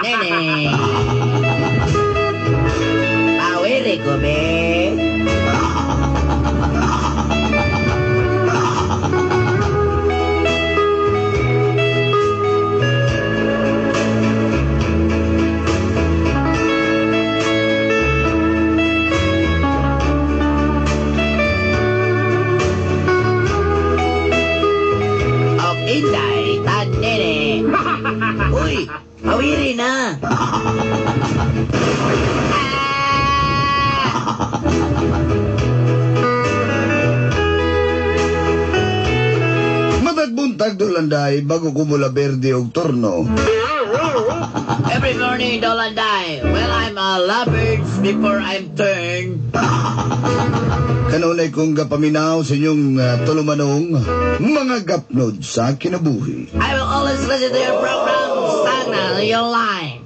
Nene. Pawiri ko, be. Og Inday Tan Nene. Uy, pawiri na. Matag buntag Dolanday bago ko mula berde og torno. Every morning, Dolanday, well, I'm a lovebirds before I'm turned. Kanunay kong gapaminaw sa inyong tulumanong mga gapnod sa kinabuhi. I will always listen to your program, Stagnant on your line.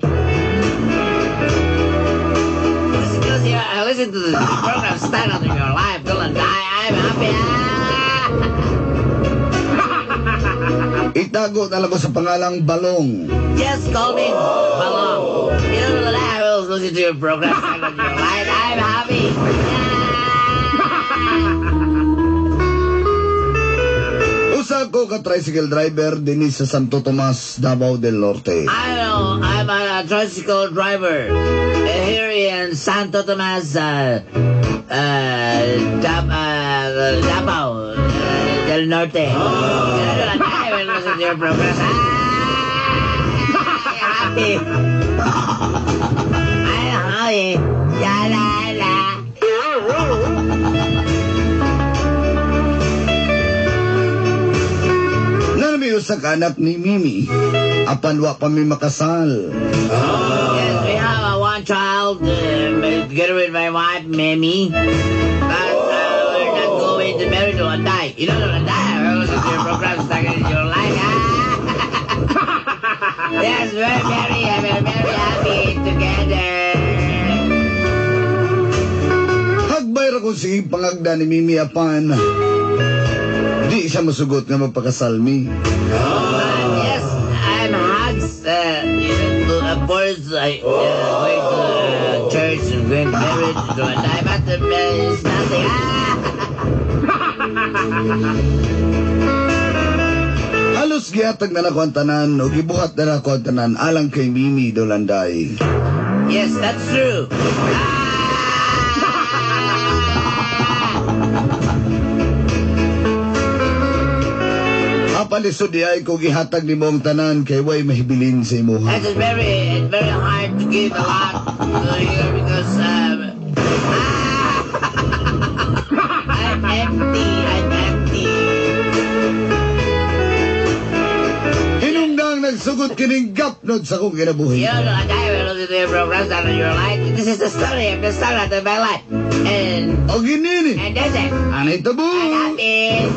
Because I listen to the program, Stagnant on your life, Dolanday, I'm happy. Itago na lang ko sa pangalang Balong. Just call me Balong. You know, Dolanday, I will listen to your program, Stagnant on your life, I'm happy. Usa ko ka tricycle driver dinhi sa Santo Tomas, Davao del Norte. I'm a tricycle driver here in Santo Tomas, Davao del Norte. I will listen to your program. I'm happy. I'm happy. La la la. Nanami usa ka anak ni Mimi. Apan wa pa mi makasal. Yes, we have one child together with my wife, Mimi. But we're not going to marry to a die. You know, to die. I listen to your program, stuck in your life. Yes, we're very, we're very happy together. Hagbay ra kung sige pangagda ni Mimi apan di siya masugot nga magpakasal mi. Yes, I'm hugs. Of course, I going to church and going to marriage to a die, but it's nothing. Halos gihatag na nako ang tanan o gibuhat na nako ang tanan alang kay Mimi Dolanday. Yes, that's true. Apalisod di ay kung gihatag nimo ang tanan kay way mahibilin sa imuha. It is very, it's very hard to give a lot to you because I'm empty, I'm empty. Hinungdang nagsugot kining gapnod sa akong kinabuhi. You know, I will listen to your program on your life. This is the story of the start of my life. And O ginini. And that's it. Anay tabo. I'm happy.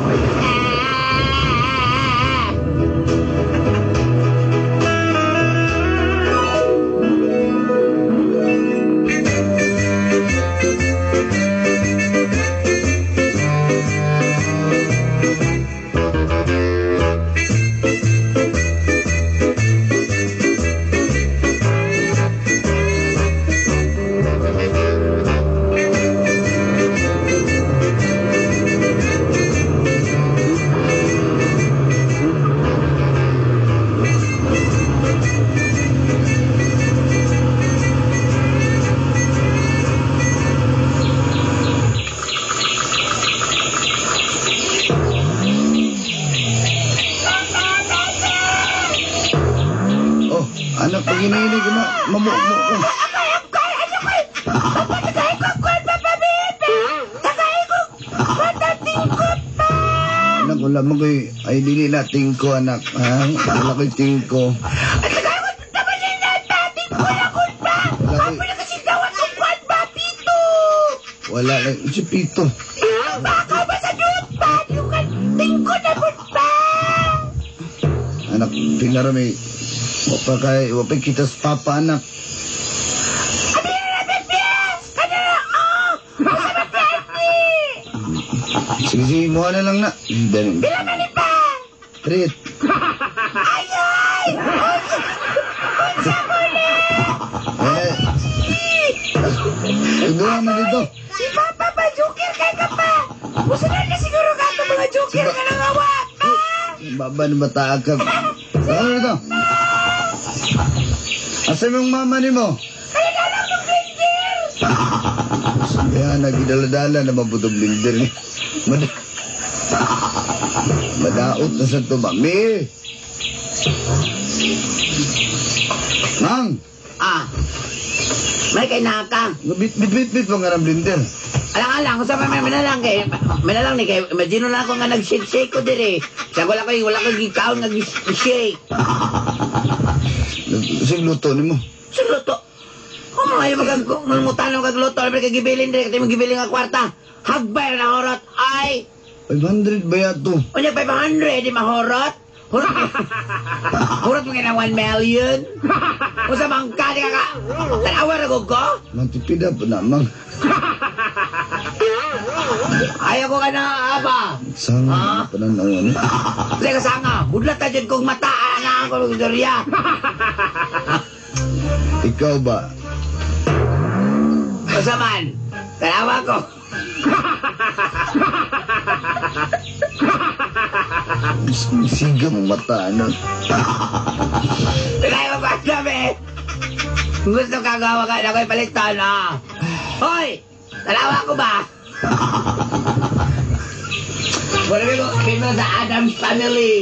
Anak, pag iniinig na, mamukmuk ko. Anak, wala mo ko'y, ay dili na tingko, anak. Ha? Wala ko'y tingko. Wala na, si Pito. Anak, pinarami. Wapakay, wapay kita sa papa, anak. Sige, sige, muha na lang na. Dali. Pila man pa? Treat. Ay, ay! Unsa mo ni? na dito. Si Papa pa, joker kay ka pa. Musunod na siguro ka ito mga joker nga nangawa. Pa! Baba ni bata ka. Ano dito? Asa mong mama ni mo? Kaya na lang ng blender. Kaya nagidala-dala na mabutong blender ni. Madaot na sa tuba. Mi! Mang! Ah, may kay naka. Bit bit bit bit mo nga ng blender. Alang-alang, kung sa may minalang kay, minalang ni kay, imagine na ako nga nag-shake-shake ko dire. Sa wala ko gikaon nga shake. Sige luto ni mo. Sa luto. Kung mga yung magmutan ng kagluto, alam kay gibilin dire, kay mo gibilin nga kwarta. Hagbay na horot, ay! 500 ba yato? Unya 500, di mahorot? Hurot, hurot mo nga 1 million? Kung sa mangka, di ka ka, tanawa na ko? Matipida pa na, mang. Ayaw ko ka na, aba. Sanga na pananaw ni. Sige sanga, budlat ta dyan kong mata, ana ako ng istorya. Ikaw ba? Basta man, tanawa ko. Siga mo mata, ano? Tagay mo pa sabi. Gusto ka gawa ka na ko'y palitan, ah. Hoy! Tanawa ko ba? Wala ko, mo sa Adams Family.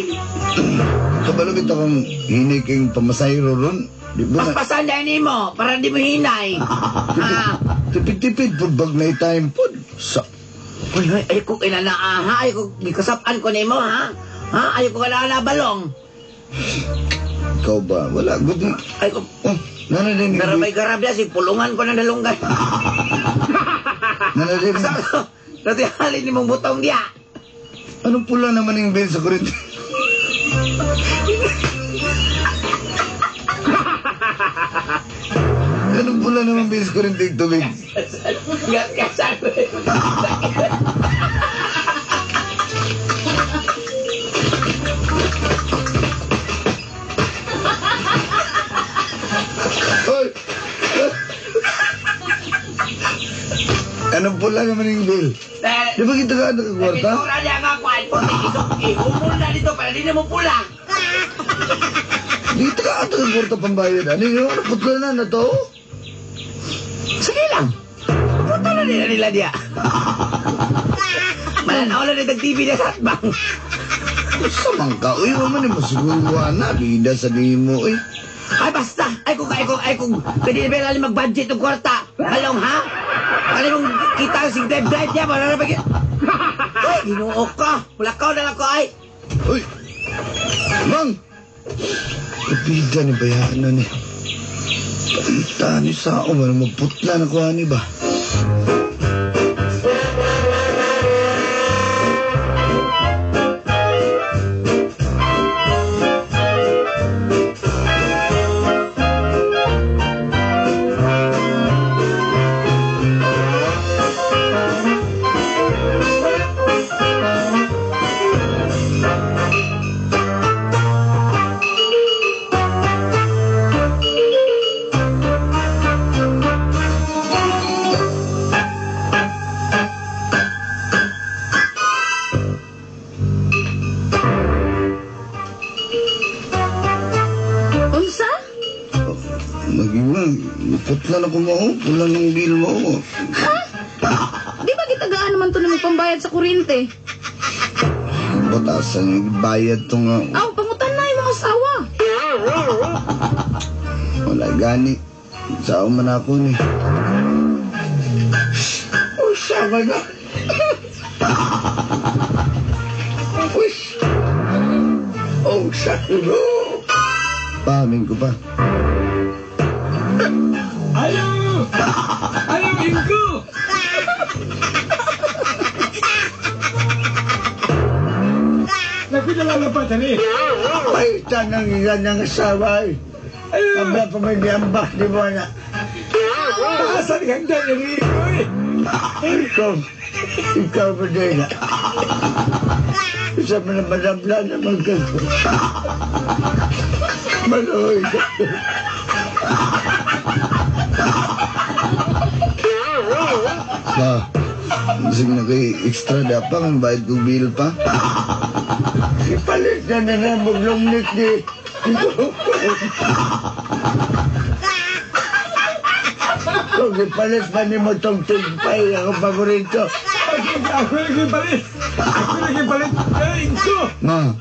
Kabalo bitaw kang hinay kayong pamasayro ron. Di ba na? Paspasan dahil nimo para di mo hinay. Ah. Tipid-tipid po bag na time po. Sa Uy, uy, ay ko inana, ah, ha? Ay ko, gikasapan ko nimo, ha? Ha? Ay ko ka na balong. Ikaw ba? Wala, good. Ay ko, Oh, nana din. pero may garabya, si pulungan ko ng dalunggan. Nana din. Dati halin ni mong butong diya. Anong pula naman yung bill sa kuryente? Anong pula naman bill sa kuryente yung tubig? Gas-gasan. Hoy! Anong pula naman yung bill? Di ba kita ka nakakwarta? Pintura niya nga kwan po. Ihumul na dito para di na mo pula. Di kita ka nakakwarta pambayad. Ano yun? Putla na na to? Sige lang. Pupunta na nila nila diya. Malanaw na nito TV na sa atbang. Sa ka? Uy, waman mo siguro na. Bida sa nimo. Uy. Ay, basta. Ay, kung, ay, kung, ay, kung, pwede na ba mag-budget ng kwarta? Halong, ha? Ano mong kita si drive drive niya? Wala na ba? Ay, ginoo ka. Wala ka na lang ko, ay. Uy! Mang! Bida ni bayaan na ni. Paita ni sa ako. Wala maputla na kuha ni ba? Unsa? Maging putla na ko mo. Pula ng bill mo. Ha? Di ba gitagaan naman to na pambayad sa kuryente? Batasan yung bayad to nga. Aw, pangutan na yung mga asawa. Wala gani. Sao man ako ni. Oh, sama na. Uy. Oh, sakulo. Pamin ko pa. Ayaw! Ayaw, Ingo! Nagpinalala pa, dali. Ay, tanang ilan ng asawa ay. Ayaw! Abla pa may giambak di ba na. Asan handa ni Rico eh? Ikaw, ikaw ba din? Isa mo na madabla naman ka. Maloy ka. Ba, sige na kay extra da pa, ang bayad kong bill pa. Ipalit na na na maglungnik ni. Kung ipalit pa ni mo tong tigpay, ako paborito. Ako lagi palit. Ako lagi palit. Ay, Inko! Ma,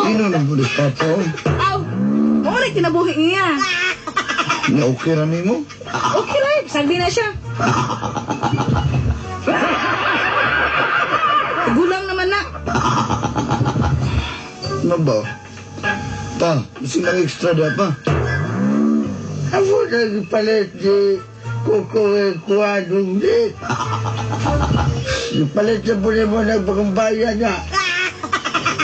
ino na po ni Papa, oh. Aw, mo rin kinabuhi niya. Nga okay ra nimo? Okay ra, sagdi na siya. Gulang naman na. Ma ba? Pa, sige lang extra da pa. Ako lagi palit ni Kuko e kuadong ni. Ipalit na po ni mo nagpagumbayan niya.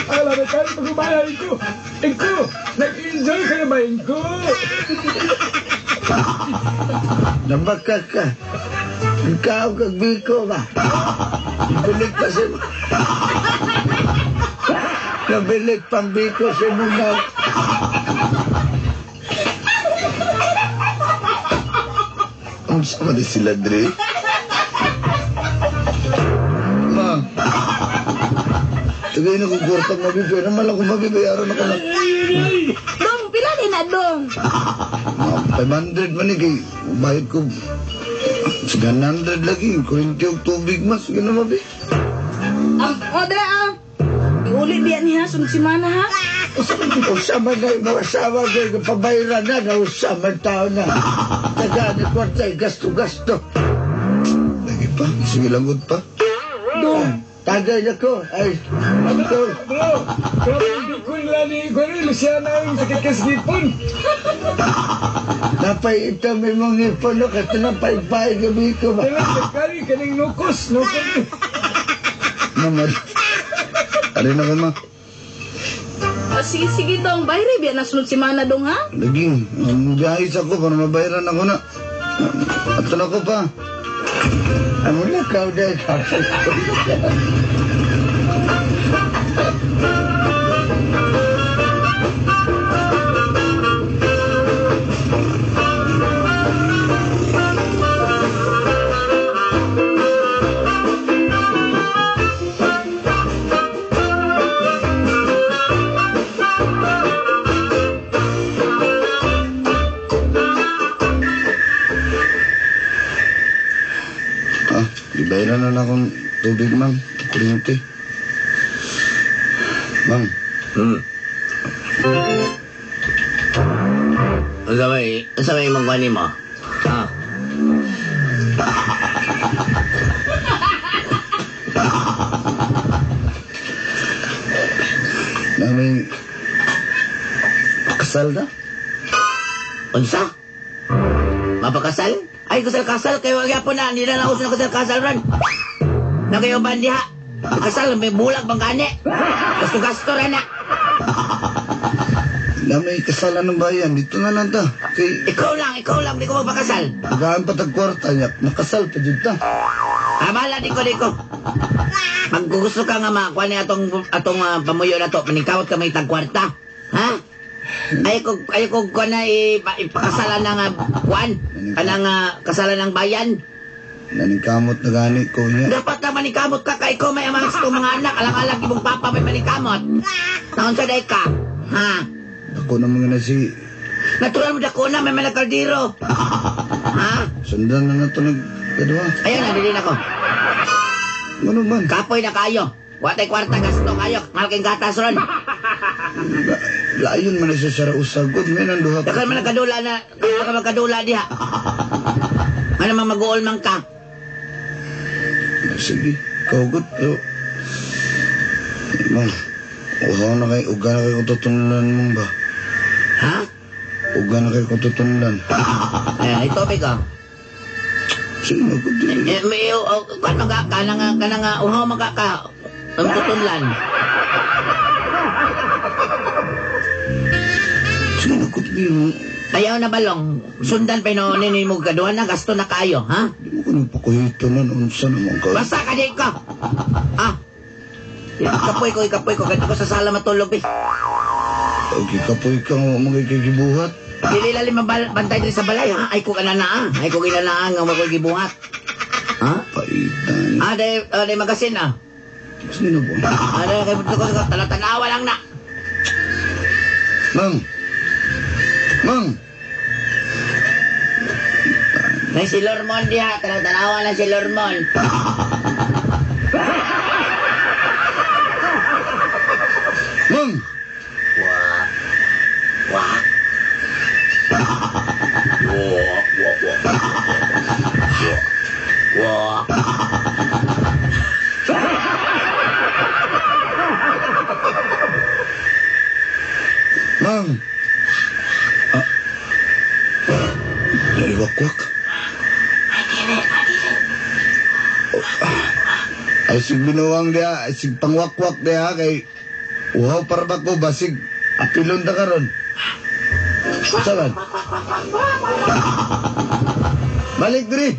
Alam mo tayo pagumaya, Inko. Inko, nag-enjoy ka na ba, Inko? Nabaka ka. Ikaw kag biko ba? Nabilit pa si... Nabilit pang biko si mga... Ang sama di sila, Dre. Ma, tagay na kong kwarta mabibigay. Naman ako mabibayaran ako na. Dong, pila din na dong. Mga 500 man eh, kay bayad ko. 700 lagi. Kurinti og tubig mas. Sige na, mabi. O, dre, ah. Iuli diyan niya, sunod semana ha. Usama na yung mga asawa ko, pabayaran na, nausama tao na. Taga ni kwarta, gasto-gasto. Lagi pa. Sige langod pa. Dong, tagay na ko. Ay, ito. Bro, grabe yung biko nila ni Gwen Luciana ang sakit ka sa ngipon. Napay ito may mga ngipon no, kasi napay-pay gabi ko ba? Kailan nagkari ka ng nukos, nukos. Mama, alin ako, ma. O, sige, sige dong, bayre biya na sunod semana dong ha. Lagi, ang biyahe sa ko para mabayaran ako na. Ato na ko pa. Ano na ka dahil? Ah, ibayaran na na akong tubig, ma'am. Kuryente. Ma'am. Unsa may imong kuan nimo? Ah. Na may kasal na? Unsa? Mapakasal? Ay, kasal-kasal kayo gyapon na hindi na nauso na kasal-kasal ron. Na kayo ban diha. Kasal may bulag bang gani? Gasto-gasto ra na. Na may kasalan ng bayan, dito na lang ta. Kay Ikaw lang, di ko magpakasal. tagaan pa tag kwarta niya, nakasal pa jud ta. Ah, bahala, di ko, di ko. Pag gusto ka nga makuha ni atong pamuyo na to, maningkawat ka may tag kwarta. Ha? Ay ko kuha na ipakasalan ng kuan, kanang kasalan ng bayan. Naningkamot na gani ko niya. Dapat na maningkamot ka kay ikaw may amang sa mga anak, alang-alang imong papa may maningkamot. Naon sa day ka? Ha? Ako na mga na si Natural mo dako na may mga kaldero. Ha? Sundan na nato nagkadwa. Ayun na, dili na ko. Ano man? Kapoy na kayo. Watay kwarta gasto kayo. Malaking gatas ron. Layon man na siya sa usagod. May nanduha ka. Dakal man nagkadula na, dakal man nagkadula diha. Ano man mag-uol man ka? Sige, kaugot. Pero, man, uhaw na kay, uga na kay kung tutunlan mong ba? Ha? Uga na kay kung tutunlan. Eh, ito, ko. Sige, magod din. Eh, may, oh, kan maga, kanang, kanang, uhaw maga ka. Ang tutunlan. Sige, magod din. Ayaw na balong. Sundan pa noon ni mo kaduha na, gasto na kayo, ha? Di mo ko nang pakuhito na noon sa naman ka. Basta ka di ko. Ah. Kapoy ko, ikapoy ko. Ganito ko sa sala matulog eh. Okay, kapoy ka nga mga kikibuhat. Dili lalim bantay diri sa balay, ha? Ay ko kanana, ah. Ay ko ginanaan nga makoy gibuhat. Ha? Paita. Ah, day magasin ah. Sino ba? Ah, day, kay ko, tanawa lang na. Mang! Mang! May si Lormon diha, tanawa lang si Lormon. Mang! Wah. Wah. Wah, wah, wah. Wah. Wah. Mang! Ah. Naiwakwak. Ay, sig binuwang diha, ay sig pangwakwak diha, kay uhaw para ba ko, basig apilon ta karon. Saan? Balik diri.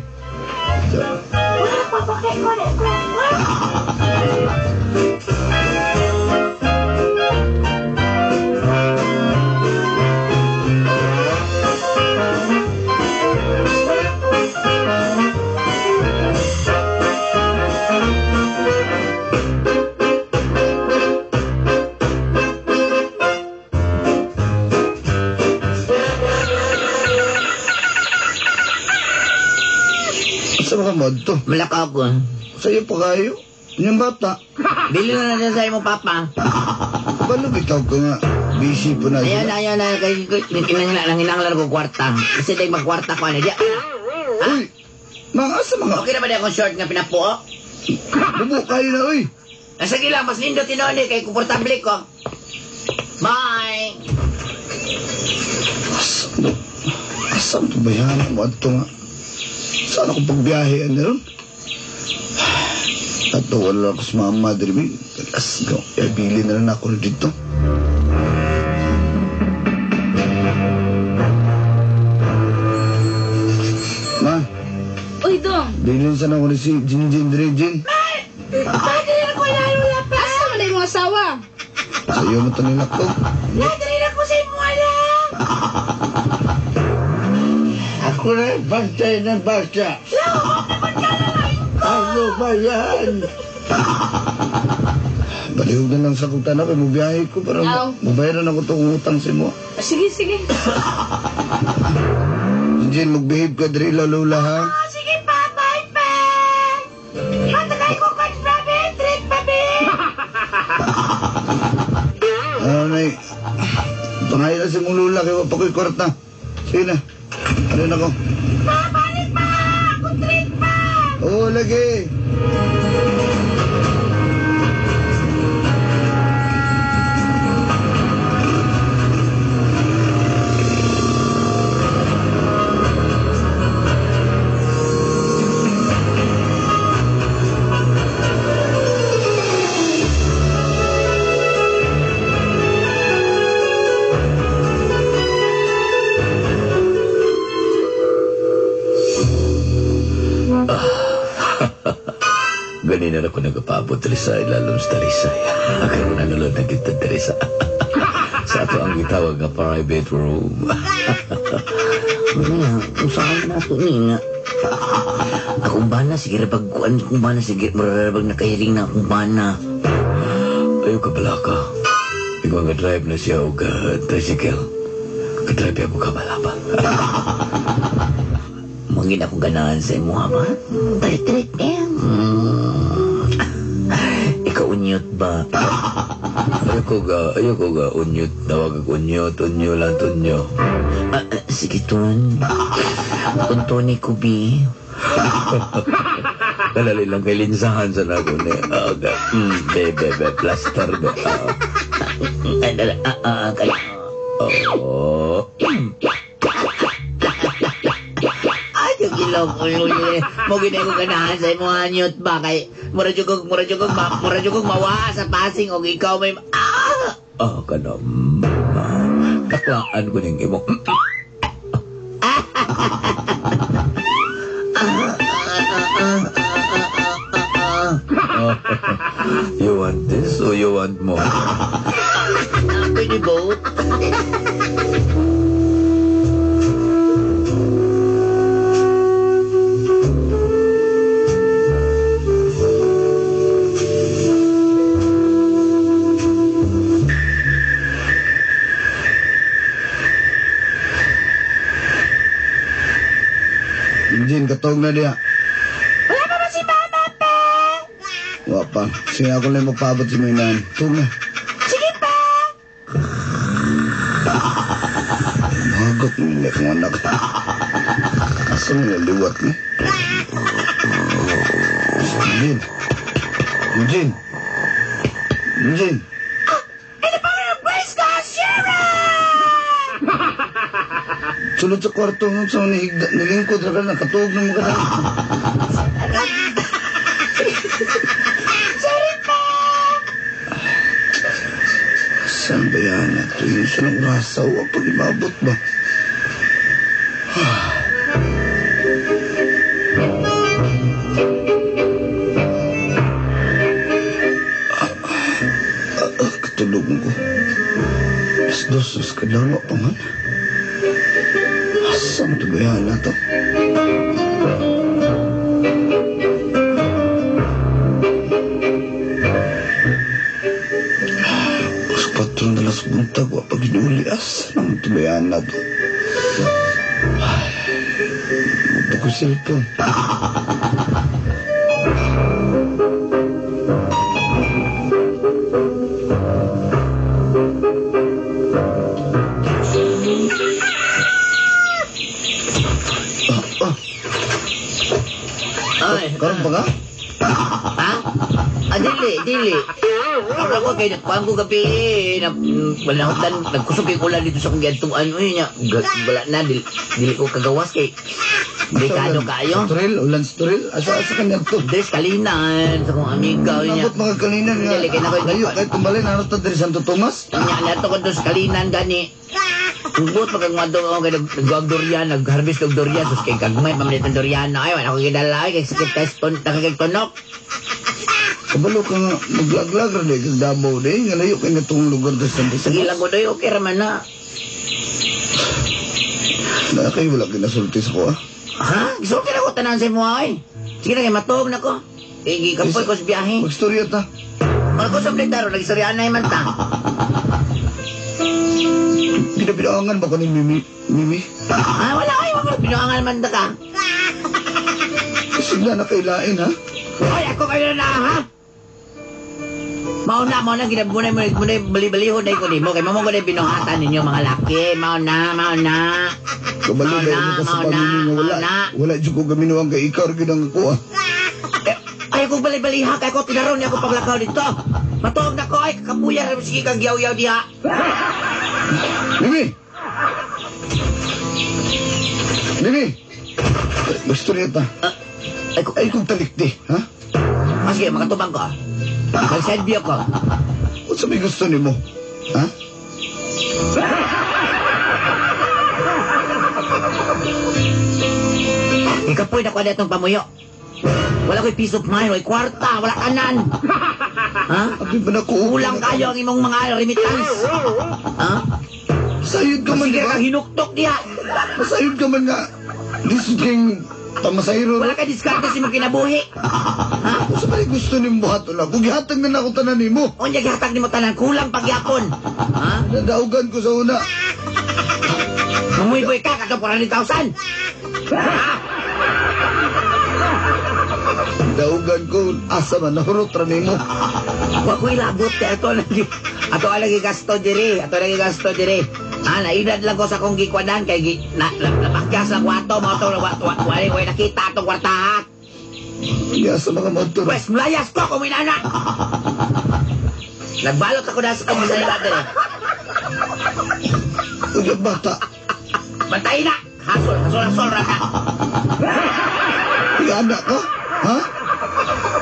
Sa mga mod to? Malakaw ko. Sa'yo pa kayo? Yung bata. Bili na natin sa'yo mo, Papa. Paano bitaw ka nga? Busy po na Ayaw sila. na, ayaw na. Nanginanglan ko kwarta. Kasi dahil magkwarta ko. Ano, di. Uy! Mga asa mga... Okay na ba di akong short nga pinapuo? Bubo kayo na, uy! Sige lang, mas nindot tinoni kay komportable ko. Bye! Asa to bayanan mo ato nga? Saan ako pagbiyahe ano ron? Ato, wala ako sa mama, diri. As, go. Ibili na lang ako dito. Ma, Uy, Dong. bilin sana ako ni si Jin Jin diri, Jin. Asa man na imong asawa? Sa iyo mo to nila ko. Ako na yung bantay ng bata. Ano ba yan? Balihog na lang sa kong tanaw, kay mubiyahe ko para Aw. mabayaran ako itong utang sa mo. Sige, sige. Jin, mag-behave ka diri, lalola, ha? Sige pa, bye bye! Matagay ko ka, grabe, treat pa, be! Ano na eh. Pangayon na si mong lula, kaya pa ko'y kwarta. Sige na. Ano na ko? Babalik pa! Ako treat pa! Oo, lagi. Ganina na ko nagpaabot diri sa ilalom sa Talisay. Karon na nalod na kita diri sa sa ato ang gitawag nga private room. Nga, usahan na ito ni nga. Akong bana, sige rabag kuan, akong bana, sige, mararabag nakahiling na akong bana. Ayaw ka pala ka. Ikaw nga drive na siya og tricycle. Ka-drive ako ka balaba. Mangin ako ganahan sa imo, ha ba? Talit-talit eh. Ikaw unyot ba? Ayaw ko ga unyot. Tawag og unyot, unyo lang, tunyo. Sige, Ton. Untoni ko, bi. Kalali lang kay linsahan sa nako ni. Be, be, be, plaster, be. Oh. Ay, yung ilong ko yun. Mo ginay ko ganahan sa imo hanyot ba kay mura jud kog mawa sa passing og ikaw may Kana. Taklaan ko ning imo. You want this or you want more? Pwede both. Engine, katog na diya. Wala pa ba si mama pa? Wa pa. Sige, ako lang magpaabot sa mga inahan. Tug na. Sige pa. Magok nila kong anak. Asa nila liwat ni? Eugene. Eugene. Eugene. In the power of grace, God, Sharon! Sulod sa kwarto ng sa nihigda, nilingkod ra ka na, katuog na mga kadang. Sorry pa! Saan ba yan? Ito yung sa ng rasa, wa pag imabot ba? Katulog ko. 2:00 sa kadlaw pa man. Asa mo ito ba yan na to? 4:00 na lang sa buntag, wa pag ginuli. Asa naman ito ba yan na to? Ay, ko cellphone. Ay, Karon pa ka? ha? Ah, dili, dili. Karon ko kay nagkuhan ko gabi, na, wala na nagkusog kay ulan dito sa kong giadtuan. Uy, nya, wala na, dili, dili ko kagawas kay delikado kaayo. Sa trail, ulan sa trail. Asa kanya to? Dres kalinan sa kong amiga. Uy, nya. Nabot mga kalinan nga. Dili, kay nakoy- Layo, kahit tumbalay, naroon ta diri Santo Tomas. Nya, nato ko to sa kalinan gani. Buot pag ang madto ako kay nagguag durian, nag-harvest og durian, sus kay gagmay pa man itong durian na. Ay, wala ko gidala, ay, kay sakit kay ton, kay tunok. Kabalo ka nga, maglaglag ra di kag Davao di, nga layo kay natong lugar sa Santo Sige Tomas. lang ko doy, okay ra man na. Na kayo wala kinasulti sa ko, ah. Ha? Gisulti na ko tanan sa imo ay. Sige na kay matuog na ko. Eh, gikapoy ko sa biyahe. Magstorya ta. Wala ko sa blitaro, nagstorya na man ta. Pinabilangan ba ko ni Mimi? Mimi? Ah, wala ay, wala binuangan man ta ka. Sige na kailain, ha? Ay, ako kayo na ha? Mao na, ginabunay mo, munay bali-balihon na ko nimo kay mao mo gud binuhatan ninyo mga laki. Mao na, mao na. Kabalo Mao ba na, ka sa mao na, pamilya nga wala. mao na. Wala jud ko gaminuang kay ikaw ra gyud ang ako, ah. Ay, ako bali-baliha kay ako tinaron niya ako paglakaw dito. Matuog na ko ay kakapuya ra sige kag yaw-yaw diha. Mimi! Mimi! Magstorya ta. Ay, ko, Ay kong talikdi, ha? ah, sige, makatubang ko. Mag-side view ko. Unsa may gusto nimo? Ha? Ikapoy na ko na itong pamuyo. Wala ko'y peace of mind, wala kwarta, wala kanan. Ha? Abi ba na ko? Kulang kayo ang imong mga remittance. Ha? Masayod ka man, Sige di ba? kang hinuktok diha. Masayod ka man nga. Lisod kayong pamasayro. Wala ka diskarte sa imong kinabuhi. Ha? Unsa may gusto nimo buhaton lang? Kung gihatag na nako tanan nimo. Unya gihatag nimo tanan, kulang pagyapon. Ha? Nadaugan ko sa una. Mamuyboy ka katong 400,000. Ha? Daugan ko asa man nahurot ra nimo. Wa ko'y labot kay ato lagi. Ato lagi gasto diri, ato lagi gasto diri. Ah, naidad lang ko sa akong gikwadan kay gi, na, na, napakyas lang ko ato, mo ato wa wa wa wa nakita atong kwarta ha. Di asa mga motor. Pwes mulayas ko kung inana. Nagbalot ako na sa kong sa diri. Unya bata. Bantay na. Hasol, hasol, hasol ra ka. Anak ka? Ha?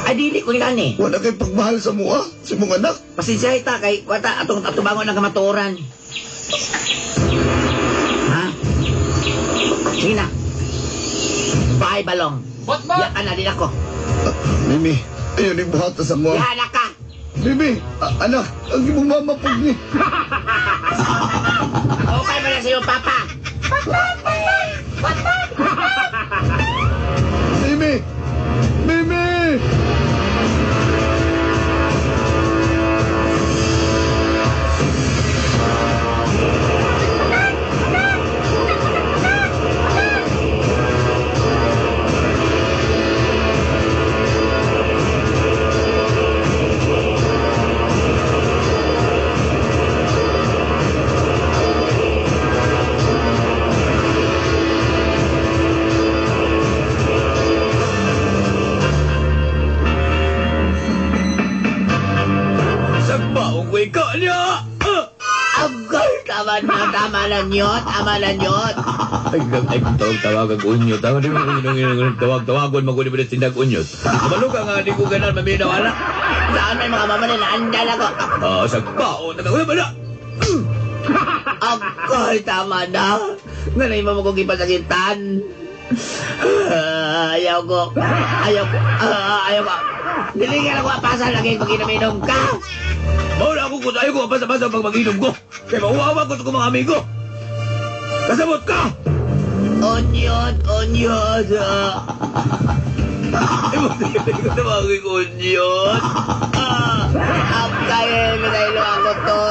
Ay dili ko ni. Wala kay pagmahal sa mua, sa imong anak. Pasensya ita kay kwata atong atubangon ang kamatuoran. Ha? Sige na. Bye, balong. Bot, bot! Ya ka na din ako. Ah, Mimi, ayun yung buhata sa mua. Yahan na ka. Mimi, anak, ang imong mama pug ni. Okay ba na sa iyong papa? Mimi! Mimi! Amalan yot, amalan yot. Ay, ay, kung tawag-tawag ang unyot. Ako di mo tawag-tawagon, maguni mo tindag unyot. Kabalo ka nga, di ko ganan, maminaw, ala. Saan may mga mamalin na andal ako? Ah, sa bao, nagkakula ba na? Ako'y tama na. Nanay mo mo kong ipasakitan. Ayaw ko. Ayaw ko. Ayaw ko. Dilingan ako apasan lagi pag inom-inom ka. Mauna ako kung ayaw ko apasa-pasa pag mag-inom ko. Kaya mauwawa ko sa mga amigo. Kasabot ka! Onyot, onyot. Ay, hindi ko tawagin ko onyot. Apkay, nagaylo ako to.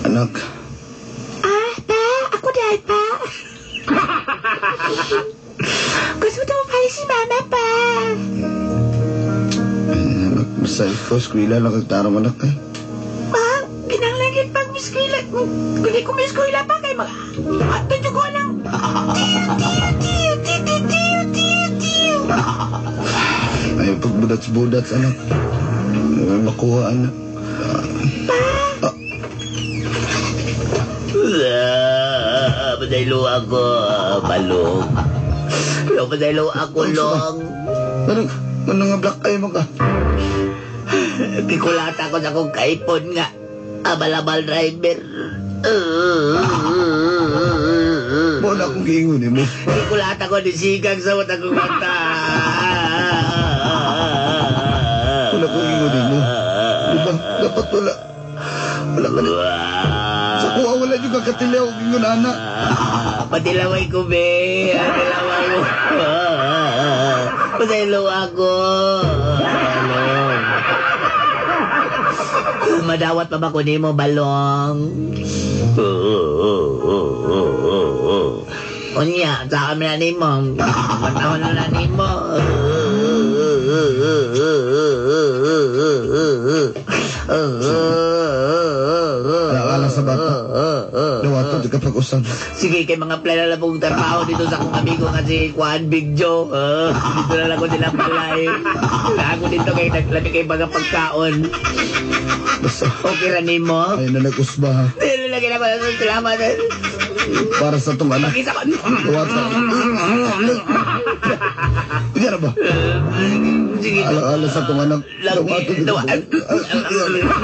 Anak. Ah, pa, ako dahil pa. Gusto mo pa si mama pa. Anak, basta ikaw, eskwela lang kagtaram anak eh. Ma, kinanglangit pag miskwila. Hindi ko miskwila pa kay mga. Ato ko lang. Tiyo, tiyo, tiyo, tiyo, tiyo, tiyo, tiyo. Ay, pagbudats-budats anak. Ay, makuha anak. Pa. Padaylo ako, balong. Padaylo ako, long. Ano nga black eye mo ka? Kikulata ko sa akong kaipon nga. Abalabal driver. Wala akong giingon mo. Kikulata ko ni sigang sa mata kong mata. Wala akong giingon mo. Diba? Dapat wala. Wala ka na. Sa kuha wala yung kakatilaw ingon ana. Patilaway ko, be. Patilaway ko. Pasaylo ako. Balong. Madawat pa ba ko nimo, balong? Unya, sa kami na nimo. Matahon na nimo. Alaala sa bata. Dawato, di ka pag-usap. Sige, kay mga play na lang pong trabaho dito sa akong amigo nga si Juan Big Joe. Dito na lang ko sila balay. Ako dito kay naglabi kay mga pagkaon. Basta. Okay ra nimo? Ay, na nag-usba ha. Dili lagi na ko. Salamat. Para sa itong anak. Pakisa ko. Dawato. Hindi na ba? Sige. Alaala sa itong anak. Lagi. Dawato, di ka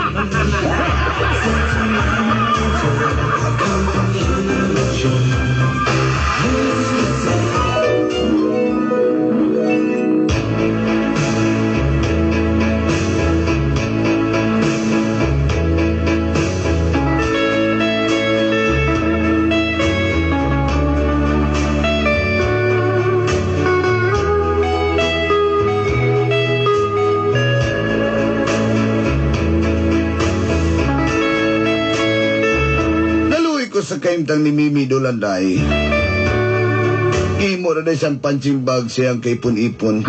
Sa kaimtang ni Mimi Dolanday. Gimo na siyang punching bag siyang kaipon-ipon.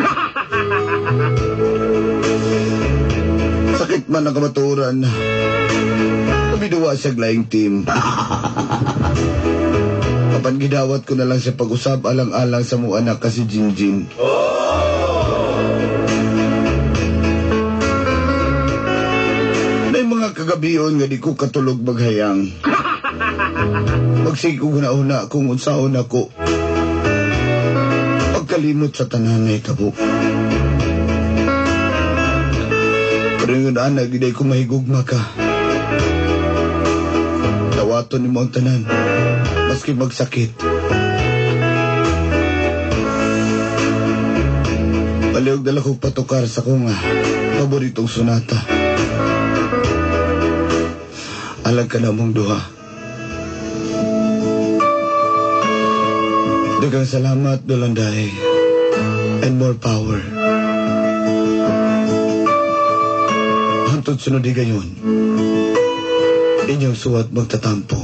Sakit man ang kamaturan. Kabiduwa siya laing team. Apan gidawat ko na lang siya pag-usap alang-alang sa mong anak kasi Jinjin. May mga kagabion nga di ko katulog maghayang. Magsige ko una-una kung unsaon ako. Pagkalimot sa tanan ay tabo. Pero yun, anak, hindi ko mahigugma ka. Dawaton ni mo ang tanan, maski magsakit. Palihog dala kong patukar sa kong paboritong sonata. Alang ka na mong duha. Daghang salamat, Dolanday. And more power. Hantod sunod di gayon. Inyong suwat magtatampo.